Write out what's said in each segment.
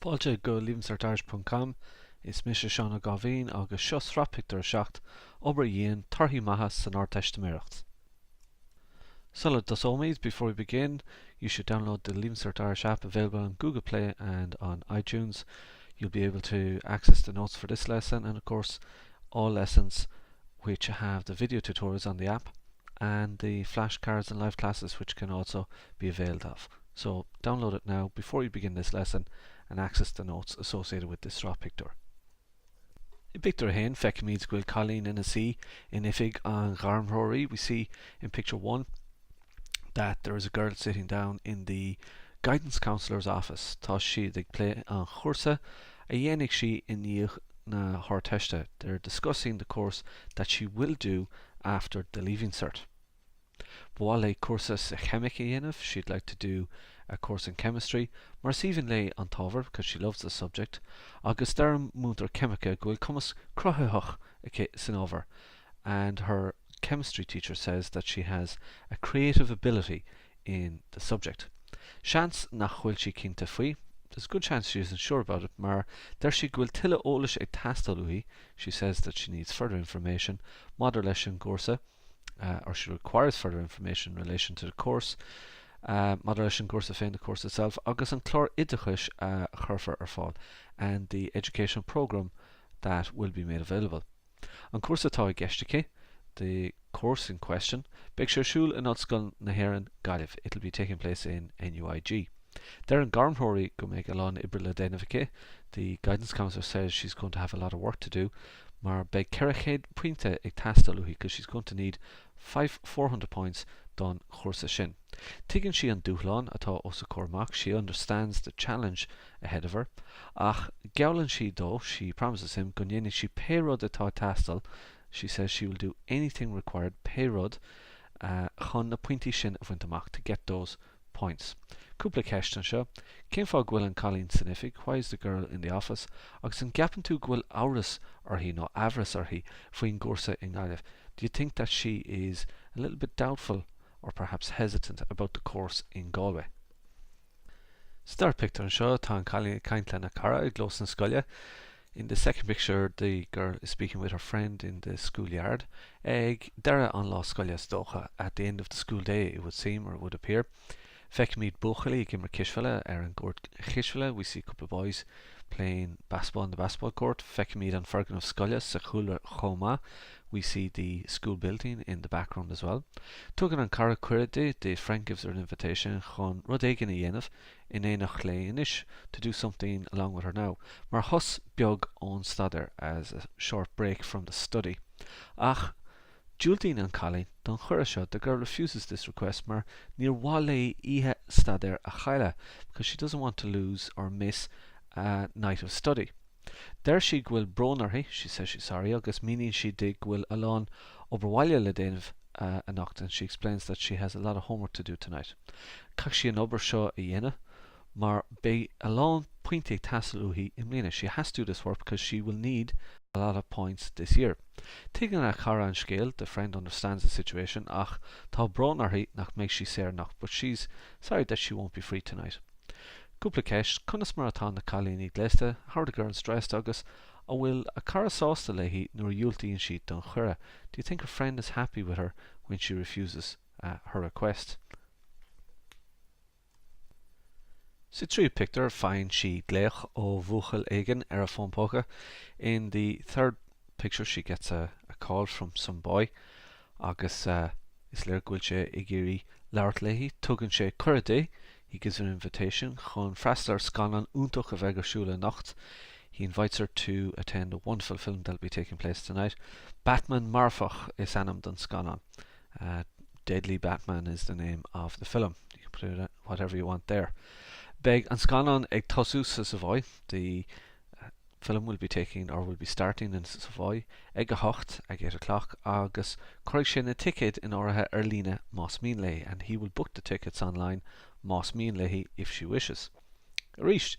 Fáilte go LeavingCertIrish.com, is mise Seán Ó Gáibhín agus seo sraith pictiúr 7, Obair dhian, torthaí maithe san Ardteistiméireacht. Sula dtosóimid, before we begin, you should download the Leaving Cert Irish app available on Google Play and on iTunes. You'll be able to access the notes for this lesson and of course all lessons which have the video tutorials on the app and the flashcards and live classes which can also be availed of. So download it now before you begin this lesson and access the notes associated with this sraith pictiúr. I bpictiúr a haon, feicimid go bhfuil cailín ina suí in oifig an ghairmthreoraí. We see in picture 1 that there is a girl sitting down in the guidance counsellor's office. Tá siad ag plé an chúrsa a dhéanfaidh sí i ndiaidh na hArdteiste. They're discussing the course that she will do after the Leaving Cert. Ba mhaith léi cúrsa sa cheimic a dhéanamh, she'd like to do a course in chemistry, mar is aoibhinn léi an t-ábhar, because she loves the subject, agus deir a múinteoir ceimice go bhfuil cumas cruthaitheach aici san ábhar, and her chemistry teacher says that she has a creative ability in the subject. Seans nach bhfuil sí cinnte faoi, there's a good chance she isn't sure about it, mar deir sí go bhfuil tuilleadh eolais ag teastáil uaithi, she says that she needs further information, maidir leis an gcúrsa. or she requires further information in relation to the course, maidir leis an gcúrsa féin, the course itself, agus an clár oideachais a chuirfear ar fáil, and the educational programme that will be made available. An cúrsa atá i gceist aici, the course in question, beidh sé ar siúl in Ollscoil na hÉireann, Gaillimh, it'll be taking place in NUIG. Deir an gairmthreoraí go mbeidh a lán oibre le déanamh aici, the guidance counsellor says she's going to have a lot of work to do, mar beidh 400 pointe ag teastáil uaithi because she's going to need 400 points don chúrsa sin. Tuigeann sí an dúshlán atá os a comhair amach, she understands the challenge ahead of her, ach geallann sí dó, she promises him, go ndéanfaidh sí pé rud atá ag teastáil, she says she will do anything required, pé rud, chun na pointí sin a bhaint amach, to get those points. Cúpla ceist anseo. Cén fáth go bhfuil an cailín san oifig? Why is the girl in the office? Agus an gceapann tú go bhfuil amhras uirthi nó aimhreas uirthi faoin gcúrsa i nGaillimh? Do you think that she is a little bit doubtful or perhaps hesitant about the course in Galway? Sa dara pictiúr anseo tá an cailín ag caint lena cara i gclós na scoile. In the second picture the girl is speaking with her friend in the schoolyard. Ag deireadh an lá scoile is dócha, at the end of the school day it would seem or it would appear. Feicimid buachaillí ag imirt cispheile ar an gcúirt chispheile, we see a couple of boys playing basketball on the basketball court. Feicimid an foirgneamh scoile sa chúlra chomh maith, we see the school building in the background as well. Tugann an cara cuireadh di, the friend gives her an invitation, chun rud éigin a dhéanamh in éineacht léi anois, to do something along with her now, mar shos beag ón staidéar, as a short break from the study. Ach diúltaíonn an cailín don chuireadh seo, the girl refuses this request, mar níor mhaith léi oíche staidéir a chailleadh, because she doesn't want to lose or miss a night of study. Deir sí go bhfuil brón uirthi, she says she's sorry, agus míníonn sí di go bhfuil a lán obair bhaile le déanamh anocht and she explains that she has a lot of homework to do tonight. Caithfidh sí an obair seo a dhéanamh mar beidh a lán pointí ag teastáil uaithi i mbliana, she has to do this work because she will need a lot of points this year. Tuigeann a cara an scéal, the friend understands the situation, ach tá brón uirthi nach mbeidh sí saor anocht but she's sorry that she won't be free tonight. Cúpla ceist, conas mar atá na cailíní gléasta, how are the girls dressed, agus an bhfuil a cara sásta léi nuair a dhiúltaíonn sí don chuireadh, do you think her friend is happy with her when she refuses her request? Sa tríú pictiúr, faigheann sí glaoch ó bhuachaill éigin ar a fón póca. In the third picture she gets a a call from some boy agus is léir go bhfuil sé ag iarraidh labhairt léi. Tugann sé cuireadh di, he gives her an invitation, chun freastal ar scannán iontach a bheidh ar siúl anocht. He invites her to attend a wonderful film that'll be taking place tonight. Batman Marfach is ainm don scannán. Deadly Batman is the name of the film. You can put it whatever you want there. Beidh an scannán ag tosú sa Savoy. The film will be taking or will be starting in Savoy ag a hocht, ag 8 o'clock, agus cuirfidh sé na ticéid in áirithe ar líne más mian léi and he will book the tickets online más mian léi if she wishes. Arís,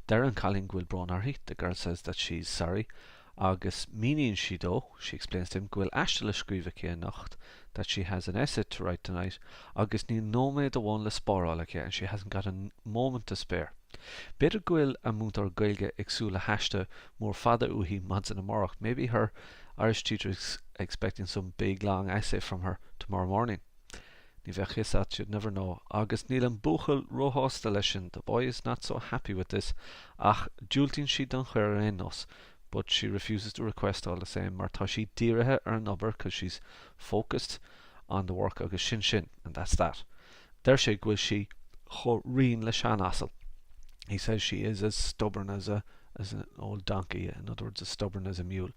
deir an cailín go bhfuil brón uirthi, the girl says that she's sorry, agus míníonn sí dó, she explains to him, go bhfuil aiste le scríobh aici anocht, that she has an essay to write tonight, agus níl nóiméad amháin le spáráil aici, and she hasn't got a moment to spare. B'fhéidir go bhfuil a múinteoir Gaeilge ag súil le haiste mór fada uaithi maidin amárach, maybe her Irish teacher is expecting some big long essay from her tomorrow morning. Ní bheadh fhios a't, you'd never know. Agus níl an buachaill róshásta leis sin, the boy is not so happy with this, ach diúltaíonn sí don chuireadh ar aon nós, but she refuses the request all the same, mar tá sí dírithe ar an obair, cause she's focused on the work, agus sin sin, and that's that. Deir sé go bhfuil sí chomh righin le seanasal, he says she is as stubborn as a as an old donkey, in other words as stubborn as a mule.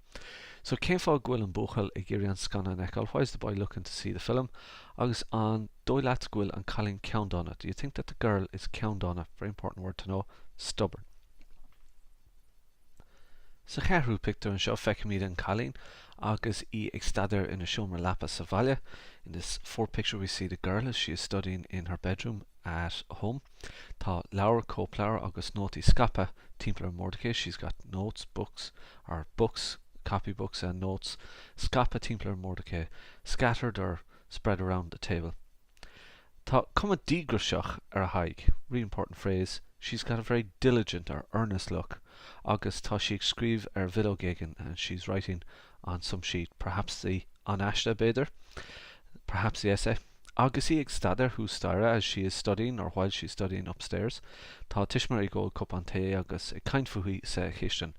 So cén fáth go bhfuil an buachaill ag iarraidh an scannán a fheiceáil, why is the boy looking to see the film? Agus an dóigh leat go bhfuil an cailín ceanndána, do you think that the girl is ceanndána, very important word to know, stubborn. Sa cheathrú pictiúr anseo feicimid an cailín agus í ag staidéar ina seomra leapa sa bhaile. In this fourth picture we see the girl as she is studying in her bedroom at home. Tá leabhair, cóipleabhair agus nótaí scaipthe timpeall ar an mbord aici. She's got notes, books, or books, copy books and notes scaipthe timpeall ar an mbord aici, scattered or spread around the table. Tá cuma díograiseach ar a haghaidh, really important phrase, she's got a very diligent or earnest look, agus tá sí ag scríobh ar bhileog éigin, and she's writing on some sheet, perhaps the an aiste, b'fhéidir, perhaps the essay. Agus í ag staidéar thuas staighre, as she is studying or while she's studying upstairs, tá a tuismitheoirí ag ól cupán tae agus ag caint fúithi sa chistin,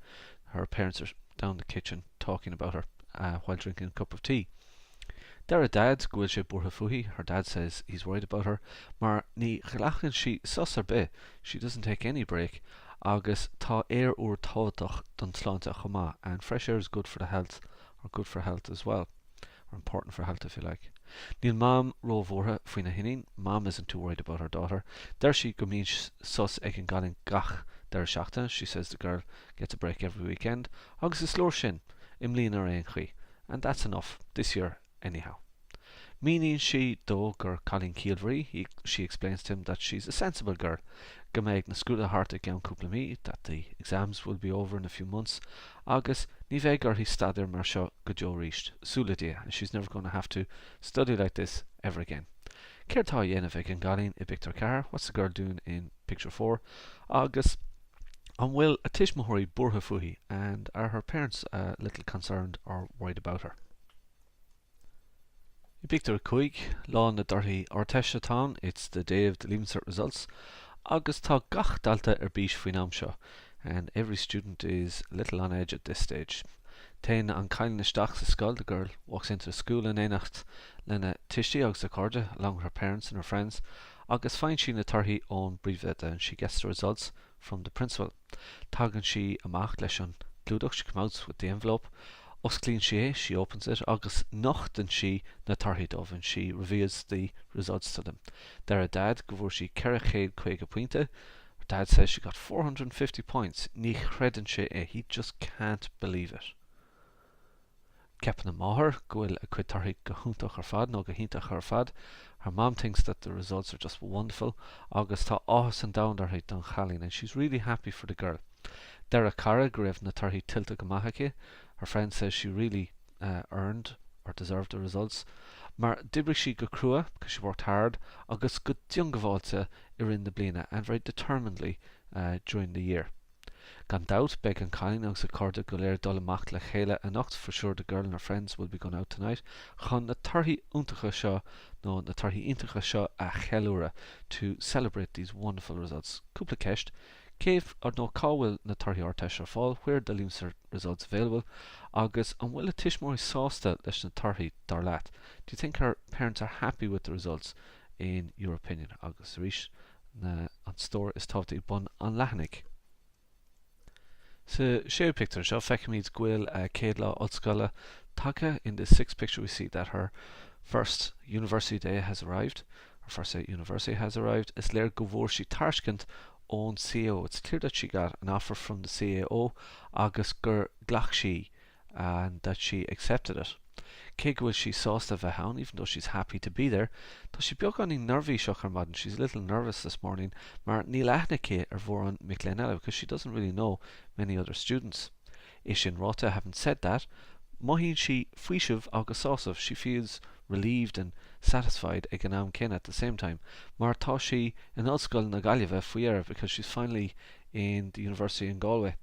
her parents are down the kitchen talking about her while drinking a cup of tea. Deir a Daid go bhfuil sé buartha fúithi, her dad says he's worried about her, mar ní ghlacann sí sos ar bith, she doesn't take any break, agus tá aer úr tábhachtach don tsláinte chomh maith, and fresh air is good for the health, or good for health as well, or important for health if you like. Níl Mam róbhuartha faoina hiníon, Mam isn't too worried about her daughter, deir sí go mbíonn sos ag an gcailín gach deireadh seachtaine, she says the girl gets a break every weekend, agus is leor sin, i mbliana ar aon chaoi. And that's enough, this year anyhow. Míníonn sí dó gur cailín ciallmhar í, she explains to him that she's a sensible girl, go mbeidh na scrúduithe thart i gceann cúpla mí, that the exams will be over in a few months, agus ní bheidh uirthi staidéar mar seo go deo arís, súil le Dia, and she's never going to have to study like this ever again. Céard tá á dhéanamh ag an gcailín i bpictiúr 4, what's the girl doing in picture 4, agus An bhfuil a tuismitheoirí buartha fúithi? And are her parents a little concerned or worried about her? I bpictiúr 5, lá na dtorthaí Ardteiste atá ann, it's the day of the Leaving Cert results, agus tá gach dalta ar bís faoin am seo, and every student is a little on edge at this stage. Téann an cailín isteach sa scoil, the girl walks into the school, in éineacht lena tuistí agus a cairde, along with her parents and her friends, agus faigheann sí na torthaí ón bpríomhoide and she gets the results from the principal. Tagann sí amach leis an gclúdach, she comes out with the envelope, osclaíonn sí é, she opens it, agus nochtann sí na torthaí dóibh and she reveals the results to them. Deir a Daid go bhfuair sí 450 pointe, her dad says she got 450 points, ní chreideann sé é, he just can't believe it. Ceapann a máthair go bhfuil a cuid torthaí go hiontach ar fad, nó go hiontach ar fad, her mom thinks that the results are just wonderful, agus tá áthas an domhain uirthi don chailín, and she's really happy for the girl. Deir a cara go raibh na torthaí tuillte go maith aici, her friend says she really earned or deserved the results, mar d'oibrigh sí go crua, because she worked hard, agus go diongbháilte i rith na bliana, and very determinedly during the year. Gan dabht, beidh an cailín agus a cairde go léir ag dul amach le chéile anocht, for sure the girl and her friends will be going out tonight, chun na torthaí iontacha seo, nó na torthaí iontacha seo a cheiliúradh, to celebrate these wonderful results. Cúpla ceist, Cé, nó cá bhfuil na torthaí Ardteiste ar fáil, where are the Leaving Cert results available? Agus an bhfuil a tuismitheoirí sásta leis na torthaí, dar leat? Do you think her parents are happy with the results, in your opinion? Agus arís, na an stór is tábhachtaí ag bun an leathanaigh. Sa séú pictiúr anseo, feicimid go bhfuil a céad lá ollscoile tagtha. In this sixth picture we see that her first university day has arrived. Her first day at university has arrived. Is léir go bhfuair sí tairiscint ón CAO. It's clear that she got an offer from the CAO agus gur ghlac sí and that she accepted it. Cé go bhfuil sí sásta a bheith ann, even though she's happy to be there, tá sí beagáinín neirbhíseach ar maidin, she's a little nervous this morning, mar níl aithne aici ar mhórán mic léinn eile, because she doesn't really know many other students. É sin ráite, having said that, mothaíonn sí faoiseamh agus sásamh, she feels. relieved and satisfied ag an am céanna at the same time mar tá sí in Ollscoil na Gaillimhe faoi dheireadh because she's finally in the university in Galway.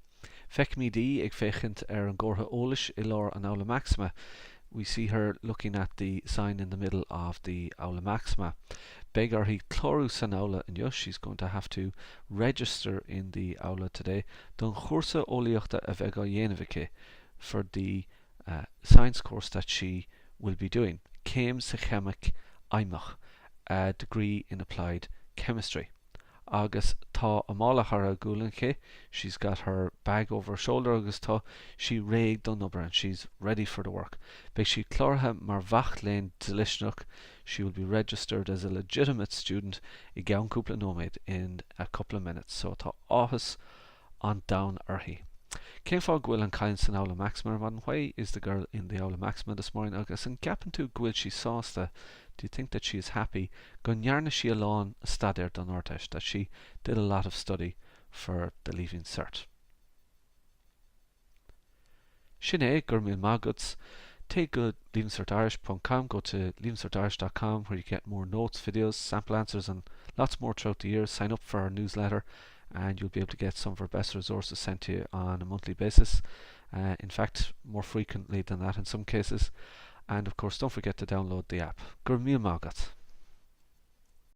Feicimid í ag féachaint ar an gcomhartha eolais i lár an Aula Maxima We see her looking at the sign in the middle of the Aula Maxima. Beidh uirthi clárú san aula inniu She's going to have to register in the aula today don chúrsa eolaíochta a bheidh á dhéanamh aici for the science course that she will be doing. Céim sa cheimic fheidhmeach A degree in applied chemistry. Agus tá a mála thar a gualainn aici, she's got her bag over her shoulder agus tá sí réidh don obair and she's ready for the work. Beidh sí cláraithe mar mhac léinn dlisteanach, she will be registered as a legitimate student i gceann cúpla nóiméad, in a couple of minutes. So tá áthas an domhain uirthi. Cén fáth go bhfuil an cailín san Aula Maxima ar maidin? Why is the girl in the Aula Maxima this morning? Agus an gceapann tú go bhfuil sí sásta, do you think that she is happy, go ndearna sí a lán staidéir don Ardteist, that she did a lot of study for the Leaving Cert? Sin é, go raibh míle maith agat. Téigh go leavingcertirish ponc com, go to leavingcertirish dot com where you get more notes, videos, sample answers and lots more throughout the year. Sign up for our newsletter and you'll be able to get some of our best resources sent to you on a monthly basis. Uh, in fact, more frequently than that in some cases. And of course, don't forget to download the app. Go raibh míle maith agat.